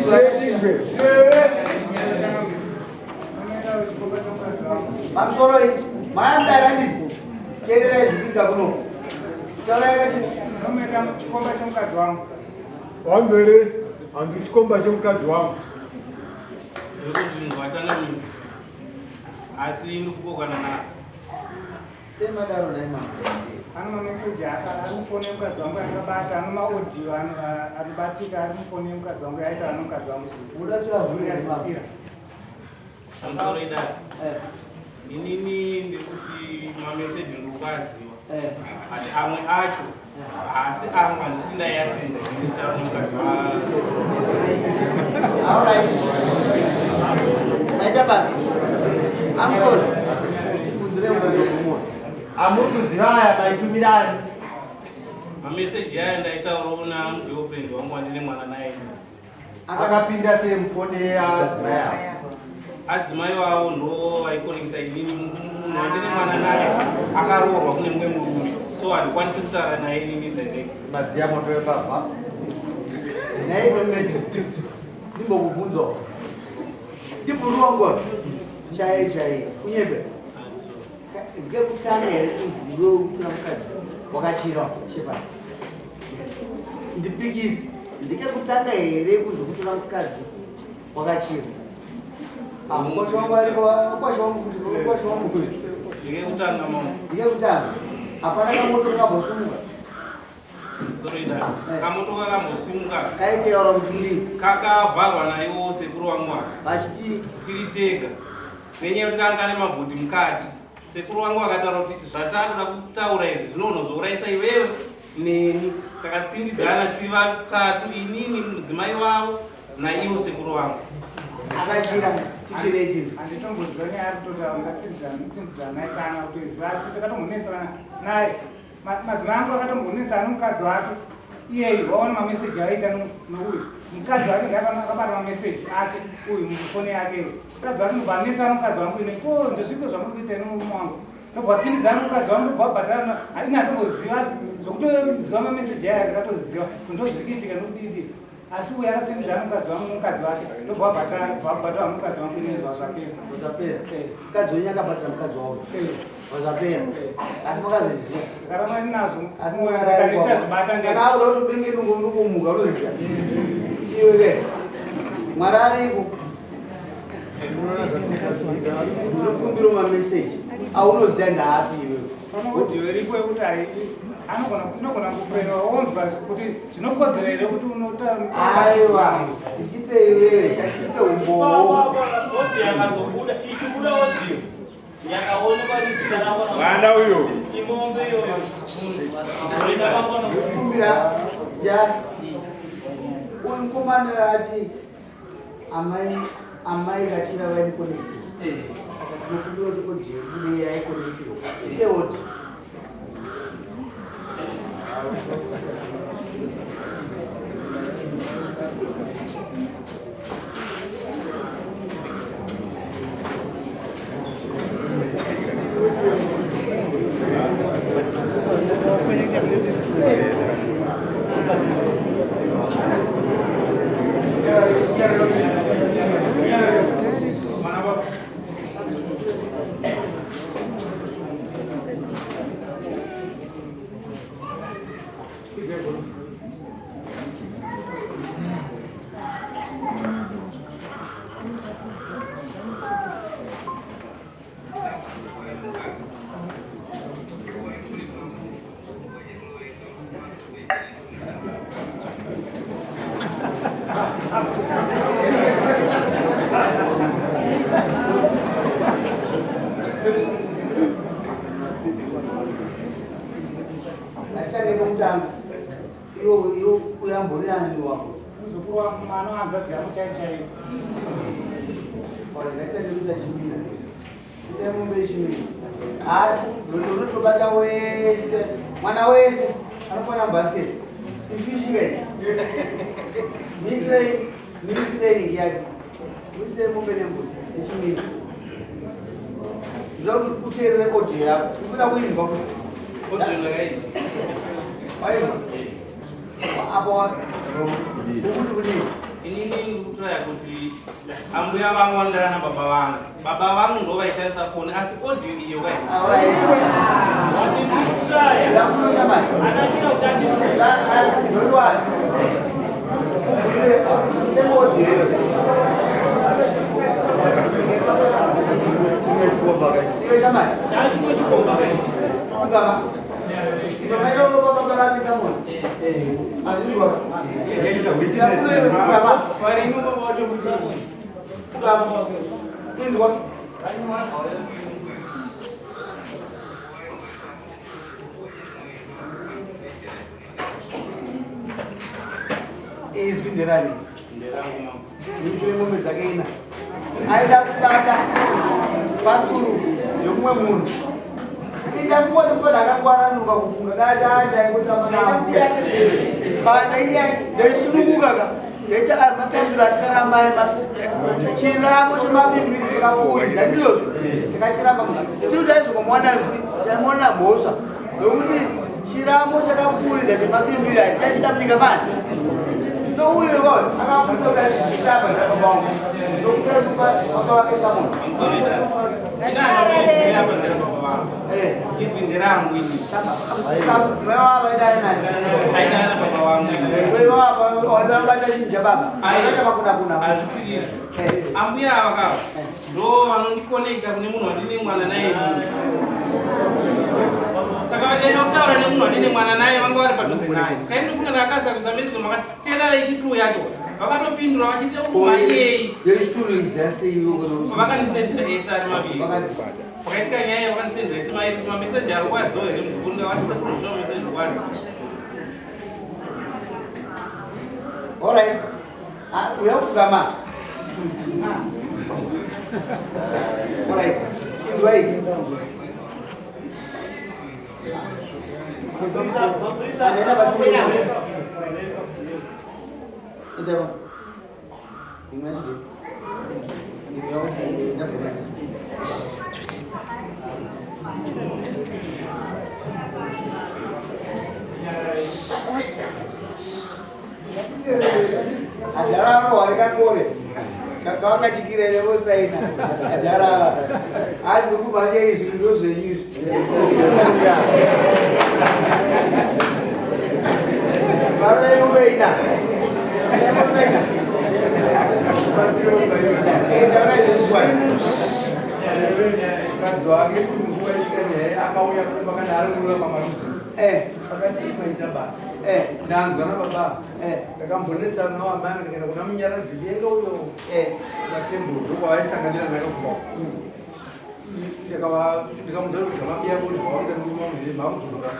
Tinzwe. Pamusoro iyi, mayandara handiti? Teererai zvikuitika kuno. Taurai kachii. Unoita chikomba chemukadzi wangu. Wanzwa here? Hanzi chikomba chemukadzi wangu. Asi ndikupokana nazvo. Semadaro nhai mama. Ano mameseji ari mufoni yemukadzi wangu akabata, ano maaudio anobatika ari mufoni yemukadzi wangu yaita ano mukadzi wangu. Muda kutora vhuri mama. Pamusoro idare. Inini ndiri kuti mameseji ndiri kuaziva. But amwe acho haasi angu, handisiri ndaiyasenda ini nditaura nemukadzi wa Alright. Maita basa. I'm sorry. Tibvunzire mubvunzo kumwe. Amuri kuziva aya maitumirani? Mameseji aya ndaitaurawo nagirlfriend wangu wandine mwana naye. Akapinda sei mufoni yeadzimai avo? Adzimai vavo ndo vaikonekta inini. Munhu wandine mwana naye akaroorwa kune mumwe murume, so handikwanisi kutaura naye inini direct. Madziya moto wembavha. Nhai Clement, ndimbokubvunzawo. Ndibhuru wangu chaiye chaiye. Kunyepe. Ngekutanga here kunzi iwe utora mukadzi wakachira Shepard? Ndipikisi. Ndikekutanga here kunzi kutora mukadzi wakachira? Ah, mukwasha wangu ariko, mukwasha wangu kuti, mukwasha wangu kuti. Ndikekutanga mama. Ndikekutanga. Hapana kamoto kakambosimuka. Sorry dad. Kamoto kakambosimuka. Kaitaura kuti kudii? Kakavharwa naiwo sekuru wangu ava. Vachiti tiri tega. Nenyaya yekuti kanga kane mabhodhi mukati. Sekuru wangu vakataura kuti zvatakuda kutaura izvi zvinonozourayisa iwewe neni. Takatsindidzana tiri vatatu, inini, mudzimai wavo naivo sekuru vangu. Akachira titiretinzi. Handitomboziva nyaya ari kutotaura, ngatsindidzana naye kana kutoiziva, asi kuti takatombonetsana naye. Madzimai angu akatombonetsana nomukadzi wake iyeyu, waona mameseji aiita nouyu mukadzi wake, ndakabata mameseji ake uyu mufoni yake iyo. Mukadzi wake ndobva anetsana nomukadzi wangu ine ko ndozviko zvamuri kuita nomurume wangu, ndobva atsindidzana nomukadzi wangu, ndobva abhadharana. Ini handomboziva, asi zvokutoziva mameseji aya ndakatoziva kuti ndozviri kuitika nokudii, asi uyu akatsindidzana nomukadzi wangu nomukadzi wake, ndobva abhadhara mukadzi wangu ine zuva zvapera. Zvapera. Mukadzi wenyu akabhadhara mukadzi wavo. Zvapera. Asi makazoziva. Ndarama nazvo. Asi ndikachazvibata ndega. Kana akuda kuti ubenge nungomuka unoziva. Iwe ke. Mwari ariko. Ndinokumbira mameseji aunoziva ndaapi iwewe. Pane audio iripo yekuti inogona kuprera wonzwa kuti zvinokodzera here kuti unota. Aiwa, tipe iwewe, tipe umbowo. Audio yakazobuda, ichibuda audio yakaonekwa nezita rako. Mwana uyo. Imombe iyoyo. Ndinokumbira just uyu mukomana ati amai Kachira vainikonekti, saka tinokumbira kuti audio ibude yaikonektiwa. Tipe audio. Ngatichange pokutanga. Iwe uyambori nani wako? Muzukuru wangu, mwana wahanzvadzi yangu chaiyo chaiyo. Ngatitange kuisa chimira. Isai mombe yechimira. Hati, unotobata wese, mwana wese anokwana basket. Ifishi guys. Misirei, misirei ringi yake. Misirei mombe nembudzi yechimira. Ndoda kuti uteerere audio yako. Ukuda kuinzwa kuti. Audio ndakaita. Wainzwa? Apo ukuti kudii? Inini ndiri kutraya kuti ambuya vangu vanodana nababa vangu. Baba vangu ndo vaishandisa foni asi audio iyo kai. Inzwa. Izwi nderani? Misire mombe dzake ina. Aida kubata pasuru yomumwe munhu. Ida kuona kuti akangwaranuka kufunga dai ndaingotamba nambuya. Ndaisununguka ka. Ndaita ari matambiro atikaramba chiramo chemabimbi chakakuuridza ndizvozvo takachiramba. Still taizokamuwana taimuona mhosva nokuti chiramo chakakuuridza chemabimbiri hatichachida munyika mani. Zvino uyu iwoyo akamuisa kuti achizvitamba zvababa vangu nokuti baba vake Samuel. Izwi nderangu ini. Mudzimai wavo aidana nani? Aidana nababa vangu ini. Waivabata chinja baba. Vakaita makuna kuna. Hazvisiri izvo. Ambuya ava kava ndo vanondikonekta kune munhu wandine mwana naye inini. Saka vachaenda kutaura nemunhu wandine mwana naye vanga vari padhuze naye. Saka ini ndofunga ndakasika kuisa message makateerera ichituu yacho. Vakatopindura vachiti ukumayei. Vakandisendera ese ari maviri. Pakaitika nyaya vakandisendera ese mairi kuti mameseji ari kwaziwa here muzukuru ndavati sekuru zviwa meseji kwaziwa. Alright. Uya kugama. Alright. Inzwai. Anaenda basi. Indaba. Imagine. Adhara arohwa nekakore kakavakachikira nevosaina adhara hazi kumhanya izvi ndozvenyu izvi. Varoveina nevosaina taura izvezvikwani. Mukadzi wake kuti musi waitika nyaya akauya kumba kana ari kurura pamarudzi. Akati maita basa. Ndanzwa nababa. Ndakambonetsana nawamai ndikaenda kuna Munyaradzi denga uyo. Matembo ndokwavaisanganira ndakabva. Ndikamuudza kuti zvamabiya kuti zvawakuita nemurume makudzokera.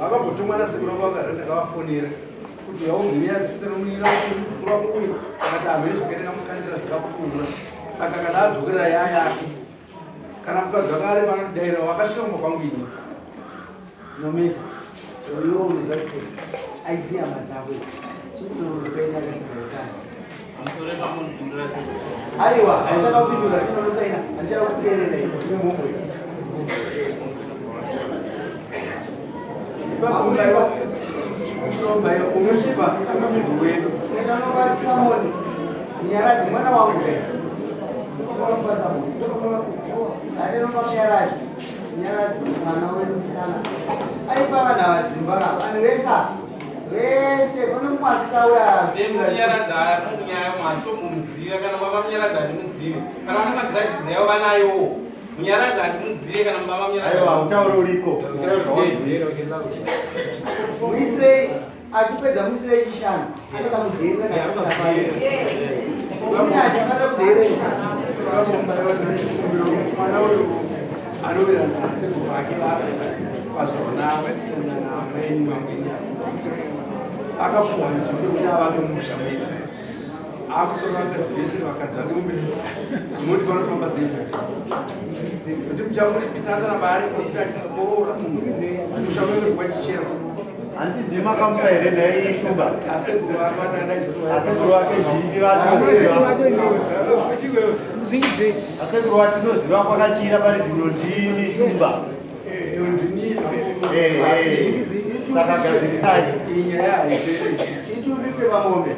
Akambotumwa nasekuru vangu vakagara ndakavafonera kuti yaunzimunyaradzi kuita nomunina muzukuru wako uyo. Akati hamene zvakaita ndamukandira zvikapfuura. Saka kana adzokera yayake. Kana mukadzi wake ari panodaira wakasvika kumba kwangu ini. Nomedza. Uyo unoziva kuti aiziva hama dzako idzi. Chinotosaina kachigaro. Pamusoro pamunopindura sei? Aiwa, handichada kupindura, chinotosaina. Handichada kuteerera ini. Nemhomho. Unosvipa munhu wedu. Enda unovati Samoni. Munyaradzi mwana wangu be. Unopa Samoni. Andinopa Munyaradzi. Munyaradzi mwana wedu musikana. Aipa vanhu ava dzimba ka. Vanhu vese ava. Vese kune mumwe asikauya. Munyaradzi anomunyaya matomuziva kana baba Munyaradzi handimuzive. Kana vane magrades yavo vanayowo. Munyaradzi handimuzive kana baba Munyaradzi. Aiwa, utaure uriko. Muisirei achipedza muisirei chishanu. Anoda kudherera kana asina. Munyaradzi akada kudherera. Mwana uyu anowira nasekuru vake pazvona naamai vamweni akapuwa nzvimbo yekuti avake musha medu. Akutora vakadzi vese vakadzi vake mumberi. Munoti panofamba sei? Kuti muchamuripisa akaramba aripo kuti achizokoroora musha medu kwachichera. Hanti ndimakamupa here nhai Shumba? Asekuru vake vanadaidzwa. Asekuru vake ndini vatinoziva. Asekuru vatinoziva kwakachira pari zvino ndini Shumba. Saka gadzirisai. Iyi nyaya haiperi. Ituvipe pamombe.